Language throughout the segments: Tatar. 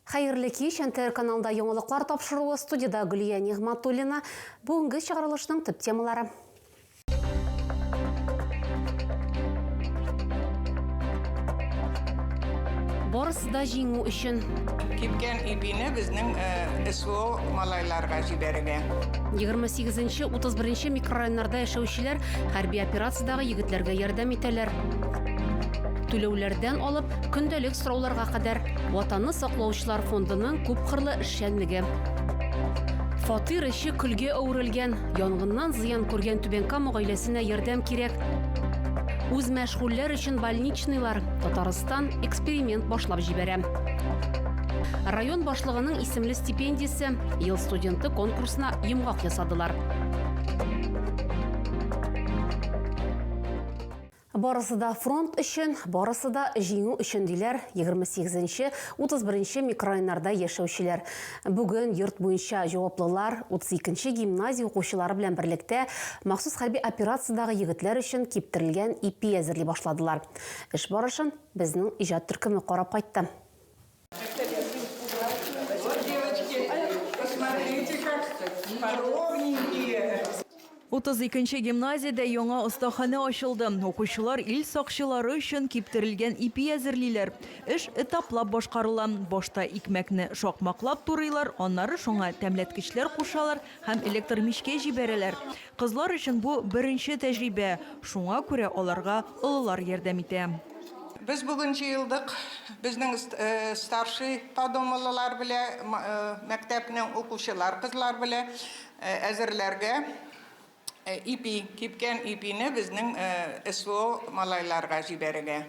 Хәерле кич, НТР каналында яңалыклар тапшыруы, студиядә Гөлия Нигъматуллина. Бүгенге чыгарылышның төп темалары. Барысы да җиңү өчен. Кипкән ипине безнең э, СВО малайларга җибәрергә. 28-31 микрорайоннарда яшәүчеләр хәрби операциядәге егетләргә ярдәм итәләр. Түләүләрдән алып, көндәлек сорауларга кадәр Ватанны саклаучылар фондының күпкырлы эшчәнлеге. Фатир эче көлгә әверелгән. Янгыннан зыян күргән Түбән Кама гаиләсенә ярдәм кирәк. Үзмәшгульләр өчен больничныйлар. Татарстан эксперимент башлап җибәрә. Район башлыгының исемле стипендиясе Ел студенты конкурсына йомгак ясадылар. Барысы да фронт өчен, барысы да җиңү өчен, диләр 28-нче, 31-нче микрорайоннарда яшәүчеләр. Бүген йорт буенча җаваплылар 32-нче гимназия укучылары белән берлектә махсус хәрби операциядәге егетләр өчен киптерелгән ипи әзерли башладылар. Эш барышын безнең иҗат төркеме карап кайтты. Вот, девочки, посмотрите, как ровненькие. 32 нче гимназиядә яңа остаханә ачылды. Укучылар ил сакчылары өчен киптерелгән ипи әзерлиләр. Эш этаплап башкарыла. Башта икмәкне шакмаклап турыйлар, аннары шуңа тәмләткечләр кушалар һәм электр мичкә җибәрәләр. Кызлар өчен бу беренче тәҗрибә, шуңа күрә аларга олылар ярдәм итә. Без бүген җыелдык, безнең старший подомалылар белә, мәктәпнең укучылар кызлар белә әзерләргә ипи, кипкән ипине безнең СВО малайларга җибәрергә.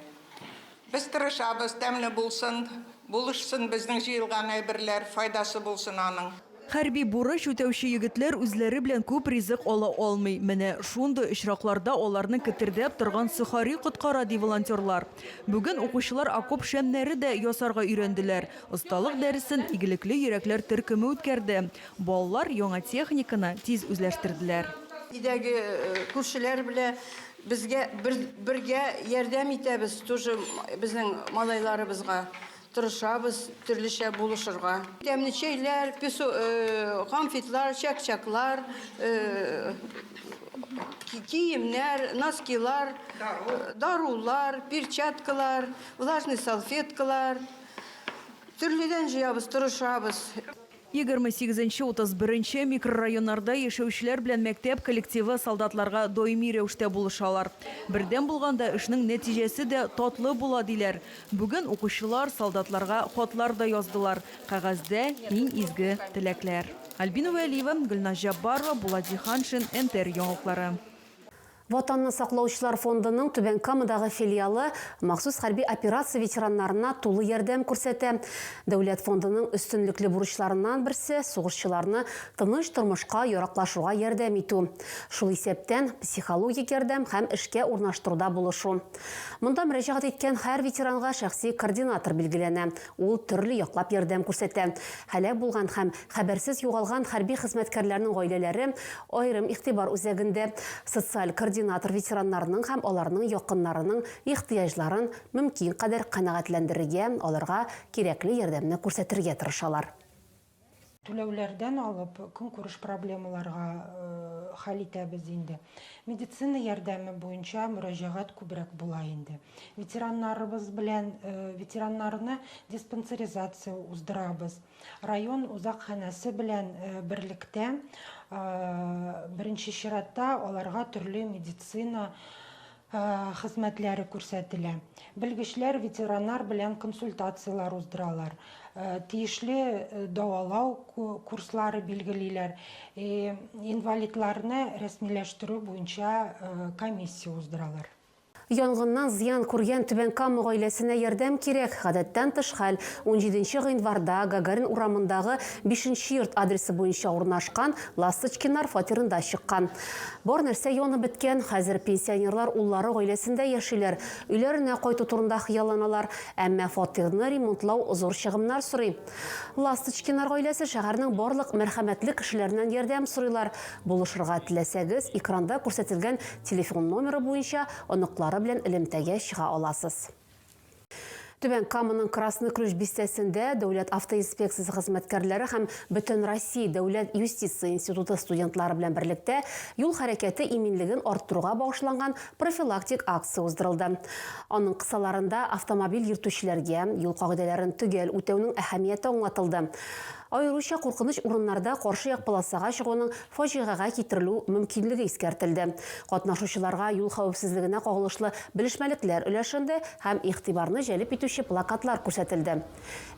Без тырышабыз, тәмле булсын, булышсын безнең җыелган әйберләр, файдасы булсын аның. Хәрби бурыч үтәүче егетләр үзләре белән күп ризык ала алмый. Менә шундый очракларда аларны кетердәп торган сохари коткара, ди волонтерлар. Бүген укучылар окоп шәмнәре дә ясарга өйрәнделәр. Осталык дәресен Игелекле йөрәкләр төркеме үткәрде. Балалар яңа техниканы тиз үзләштерделәр. Өйдәге күршеләр белән безгә бергә ярдәм итәбез, тоже безнең малайларыбызга. Тырышабыз төрлечә булышырга. Тәмле чәйләр, песо, конфетлар, чәк-чәклар, киемнәр, носкилар, дарулар, перчаткалар, влажный салфеткалар. Төрледән җыябыз, тырышабыз. 28 нче, 31 нче микрорайоннарда яшәүчеләр белән мәктәп коллективы солдатларга даими рәвештә булышалар. Бердәм булганда эшнең нәтиҗәсе дә татлы була, диләр. Бүген укучылар солдатларга хатлар да яздылар. Кәгазьдә иң изге теләкләр. Альбина Вәлиева, Гөлназ Җәббарова, Булат Җиһаншин, НТР яңалыклары. Ватанны саклаучылар фондының Түбән Камадагы филиалы махсус хәрби операция ветераннарына тулы ярдәм күрсәтә. Дәүләт фондының өстенлекле бурычларыннан берсе, сугышчыларны тыныч тормышка яраклашуга ярдәм итү. Шул исәптән, психологик ярдәм һәм эшкә урнаштыруда булышу. Монда мөрәҗәгать иткән һәр ветеранга шәхси координатор билгеләнә. Ул төрле яклап ярдәм күрсәтә. Һәлак булган һәм хәбәрсез югалган хәрби хезмәткәрләрнең гаиләләре аерым игътибар үзәгендә. Социаль координатор ветераннарның һәм аларның якыннарының ихтыяҗларын мөмкин кадәр канәгатьләндерергә, аларга кирәкле ярдәмне күрсәтергә тырышалар. Түләүләрдән алып, көнкүреш проблемаларга хәл итәбез инде. Медицина ярдәме буенча мөрәҗәгать күбрәк була инде. Ветераннарыбыз белән ветераннарны диспансеризация уздырабыз. Район узакханәсе белән берлектә беренче чиратта аларга төрле медицина хезмәтләре күрсәтелә. Белгечләр ветераннар белән консультацияләр уздыралар, тиешле дәвалау курслары билгелиләр, инвалидларны рәсмиләштерү буенча комиссия уздыралар. Янгыннан зыян күргән Түбән Кама гаиләсенә ярдәм кирәк. Гадәттән тыш хәл унҗиденче гыйнварда Гагарин урамындагы бишенче йорт адресы буенча урнашкан Ласточкиннар фатирында чыккан. Бар нәрсә янып беткән. Хәзер пенсионерлар уллары гаиләсендә яшиләр. Өйләренә кайту турында хыялланалар. Әмма фатирны ремонтлау зур чыгымнар сорый. Ласточкиннар гаиләсе шәһәрнең барлык мәрхәмәтле кешеләреннән ярдәм сорыйлар. Булышырга теләсәгез, экранда күрсәтелгән телефон номеры буенча оныклары белән элемтәгә чыга аласыз. Түбән Каманың Красный Ключ бистәсендә Дәүләт автоинспекциясе хезмәткәрләре һәм Бөтенроссия дәүләт юстиция институты студентлары белән берлектә юл хәрәкәте иминлеген арттыруга багышланган профилактик акция уздырылды. Аның кысаларында автомобиль йөртүчеләргә юл кагыйдәләрен төгәл үтәүнең әһәмияте аңлатылды. Аеруча куркыныч урыннарда каршы як полосага чыгуның фаҗигагә китерелү мөмкинлеге искәртелде. Катнашучыларга юл хәвефсезлегенә кагылышлы белешмәлекләр өләшенде һәм игътибарны җәлеп итүче плакатлар күрсәтелде.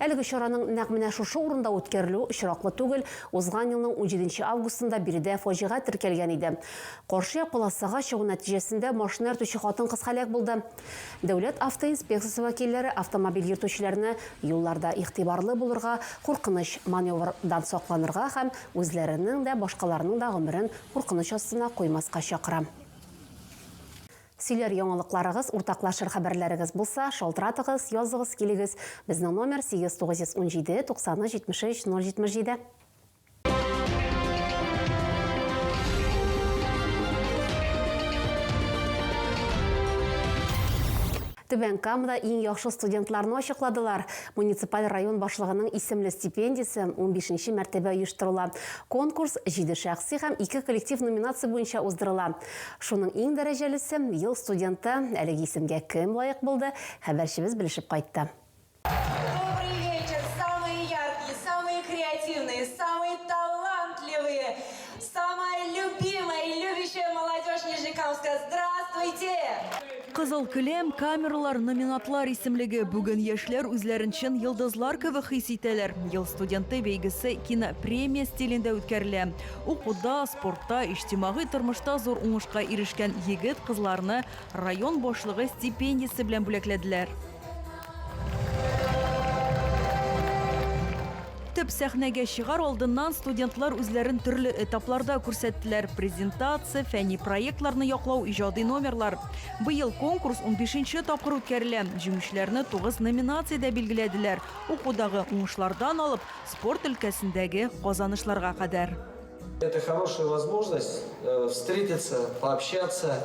Әлеге чараның нәкъ менә шушы урында үткәрелүе очраклы түгел, узган елның унҗиденче августында биредә фаҗига теркәлгән иде. Каршы як полосага чыгу нәтиҗәсендә машина йөртүче хатын-кыз һәлак булды. Дәүләт автоинспекциясе вәкилләре автомобиль йөртүчеләрне юлларда игътибарлы булырга, куркыныч маневрдан сакланырга һәм үзләренең дә, башкаларның да гомерен куркыныч астына куймаска чакыра. Сөйләр яңалыкларыгыз, уртаклашыр хәбәрләрегез булса, шалтыратыгыз, языгыз, килегез. Безнең номер 8 917 93 73 077. Түбән Камада иң яхшы студентларны ачыкладылар. Муниципаль район башлыгының исемле стипендиясе унбишенче мәртәбә оештырыла. Конкурс җиде шәхси һәм ике коллектив номинация буенча уздырыла. Шуның иң дәрәҗәлесе, Ел студенты. Әлеге исемгә кем лаек булды, хәбәрчебез белешеп кайтты. Добрый вечер, самые яркие, самые креативные, самые талантливые, самая любимая и любящая молодежь Нижнекамска. Здравствуйте! Кызыл келәм, камералар, номинатлар исемлеге. Бүген яшьләр үзләрен чын йолдызлар кебек хис итәләр. Ел студенты бәйгесе кинопремия стилендә үткәрелә. Укуда, спортта, иҗтимагый тормышта зур уңышка ирешкән егет-кызларны район башлыгы стипендиясе белән бүләкләделәр. Төп сәхнәгә чыгар алдыннан студентлар үзләрен төрле этапларда күрсәттеләр. Презентация, фәнни проектларны яклау, иҗади номерлар. Быел конкурс унбишенче тапкыр үткәрелә. Җиңүчеләрне тугыз номинациядә билгеләделәр, укудагы уңышлардан алып, спорт өлкәсендәге казанышларга кадәр. Это хорошая возможность э, встретиться, пообщаться.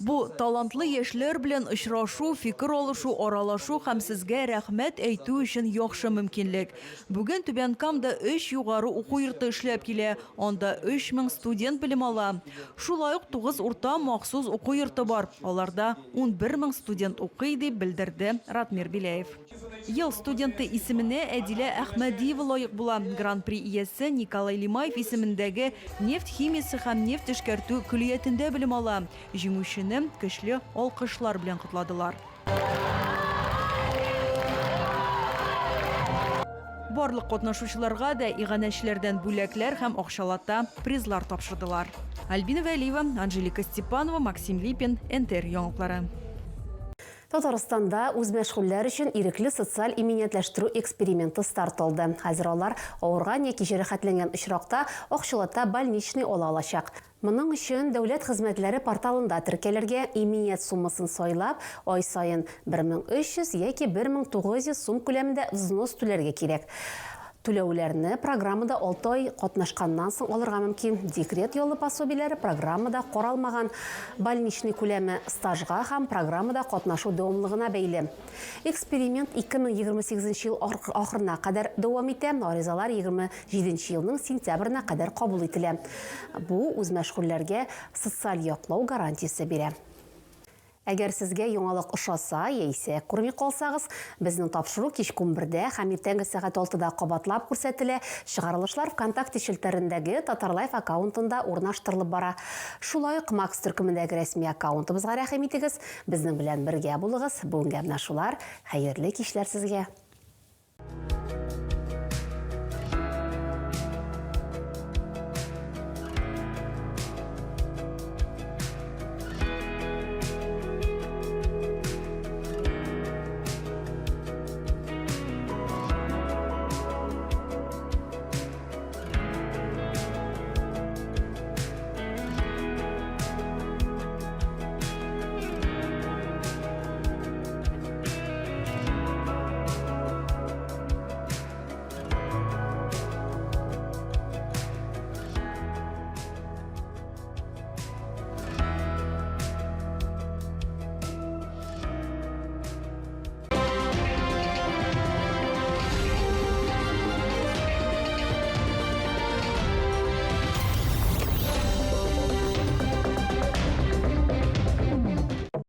Бу, талантлы яшьләр белән очрашу, фикер алышу, аралашу һәм сезгә рәхмәт әйтү өчен яхшы мөмкинлек. Бүген Түбән Камда өч югары уку йорты эшләп килә, анда 3000 студент белем ала. Шулай ук тугыз урта махсус уку йорты бар, аларда 11 мең студент укый, дип белдерде Ратмир Беляев. Ел студенты исеменә Әдилә Әхмәдиева лаек була. Гран-при иясе Николай Лимаев исемендәге нефть химиясе һәм нефть эшкәртү көллиятендә белем ала. Җиңүчене көчле алкышлар белән котладылар. Барлык катнашучыларга да иганәчеләрдән бүләкләр һәм акчалата призлар тапшырдылар. Альбина Вәлиева, Анжелика Степанова, Максим Липин, НТР яңалыклары. Татарстанда үзмәшгульләр өчен ирекле социаль иминиятләштерү эксперименты старт алды. Хәзер алар авырган яки җәрәхәтләнгән очракта акчалата больничный ала алачак. Моның өчен дәүләт хезмәтләре порталында теркәлергә, иминият суммасын сайлап, ай саен 1300 яки 1900 сум күләмендә взнос түләргә кирәк. Түләүләрне программада алты ай катнашканнан соң алырга мөмкин. Декрет ялы пособиеләре программада каралмаган. Больничный күләме стажга һәм программада катнашу дәвамлыгына бәйле. Эксперимент 2028 ел ахырына кадәр дәвам итә, гаризалар 27 елның сентябренә кадәр кабул ителә. Бу үзмәшгульләргә социаль яклау гарантиясе бирә. Әгәр сезгә яңалык ошаса яисә күрми калсагыз, безнең тапшыру кичке унбердә һәм иртәнге сәгать алтыда кабатлап күрсәтелә. Чыгарылышлар ВКонтакте челтәрендәге Татарлайф аккаунтында урнаштырылып бара. Шулай ук Макс төркемендәге рәсми аккаунтыбызга рәхим итегез, безнең белән бергә булыгыз. Бүгенгә менә шулар. Хәерле кичләр сезгә!